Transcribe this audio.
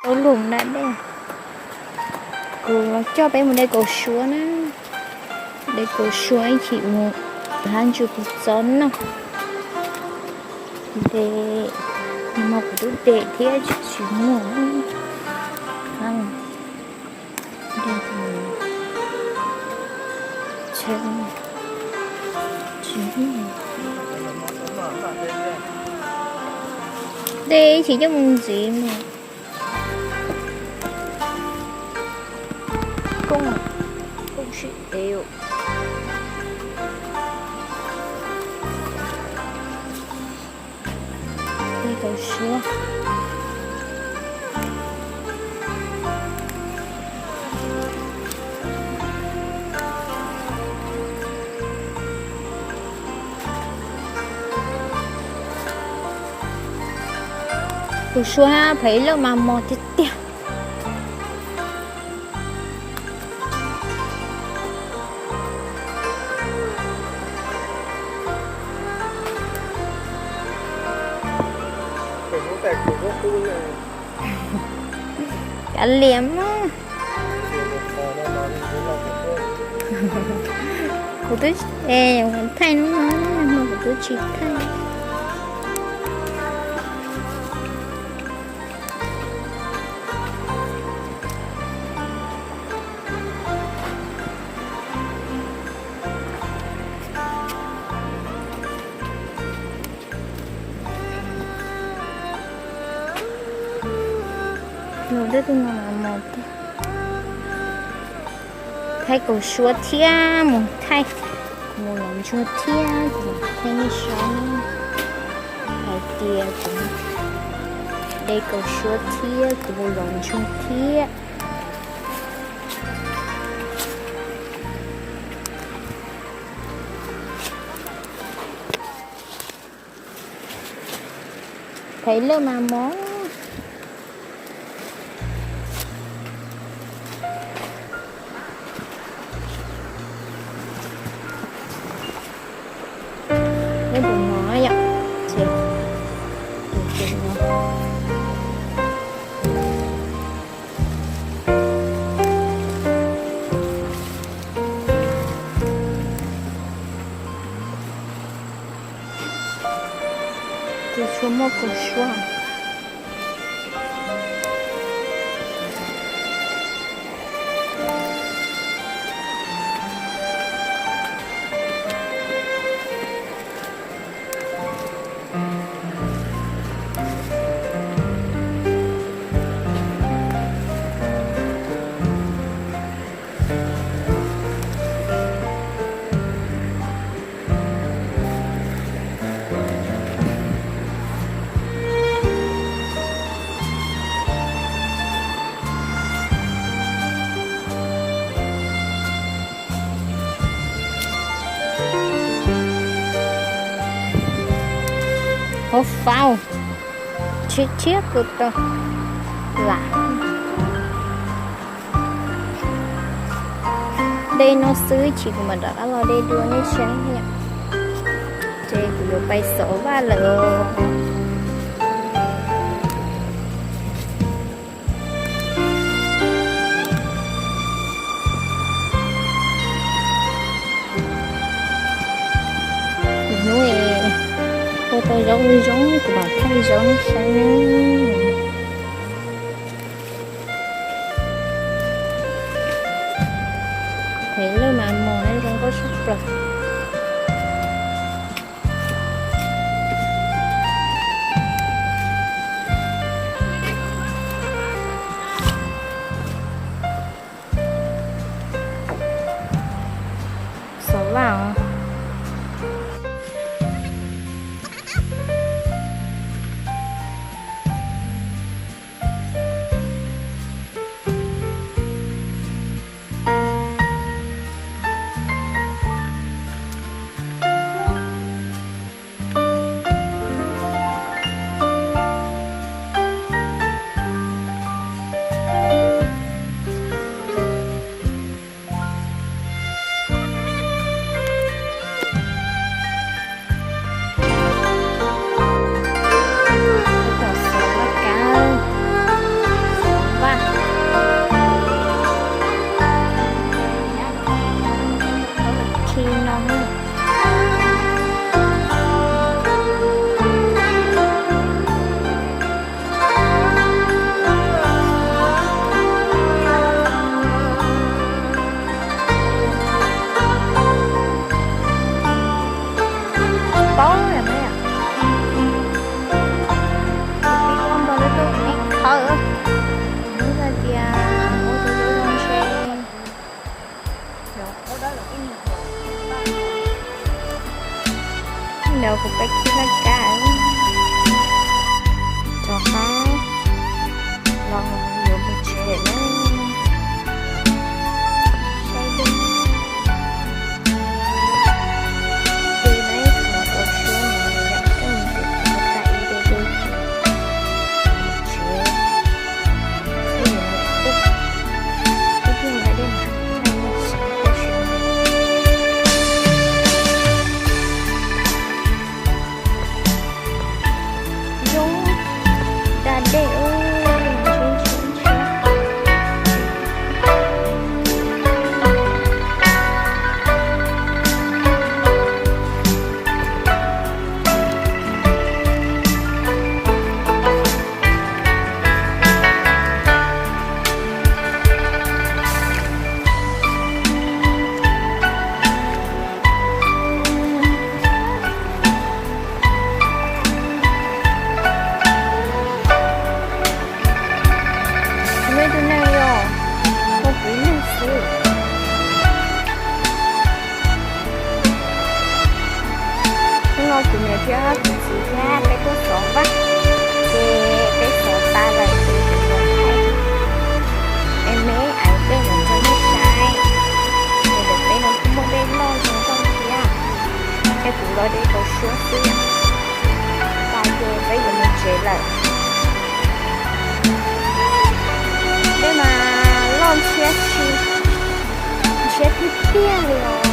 Tau lus da dej, kuv coj peb mus de kaus suav na. De kaus suav ib chim mus hab ntsws kuv txob noj. De, no kuv twb de thiab tsis muaj. De ib chim coj mus ntxiv mus. Kooj, kooj sib ev. Ib tau suab. Tus suab phem lawm mas mos tiag tiag. Kav liam mas. Kuv twb, thaij hnub no, kuv twb tsis thaij. Los dej tug no mas mos tiag. Thaij kaus suab thiab mus thaij, kuv mus lov ntsuag thiab kuv mus thaij nej saib hais tias kuv de kaus suab thiab kuv mus lov ntsuag thiab. Phem lawm mas mos. Tus no yom, ces tus no. Tus tshuav muaj kaus suab. Hauv fauj, tshiab tshiab kuv tau lam. Dej no xwb, ib chim kuv mam rov qab los de dua nej saib. Ces kuv yuav pais xov vaj lawm. Hnub ua tau zaub zoo, kuv mam thaij zaub nej saib. Phem lawm mas mos, zoo nkauj sab plaws. Xov vaj os. tias ua tus zoo zoo ntshe. Ntawd kuv peb khib laj kab rov qab los yuav mus tsev lawm. Saib dub dub na, qhov tau tshuab no yom, tej mus tus kuv tau ib dub dub tsev. Ib pliag nqa dej mas thaij nej saib tab sis zoo da dej ub, ntshiab ntshiab ntshiab. Muaj ib tug neeg yog, muaj kuv ib leeg xwb. Hnub no kuv niam thiab kuv txiv thiab peb tuaj xov vaj, ces peb xov tas lawm ces kuv los thaij es me ais dej los rau nej saib. Ces ntawm peb no kuj muaj dej loj zoo nkauj thiab. Ces kuv los de tau suab xwb, tas ces peb yuav mus tsev lawm. Dej mas loj ntshiab si, ntshiab tiag tiag li os.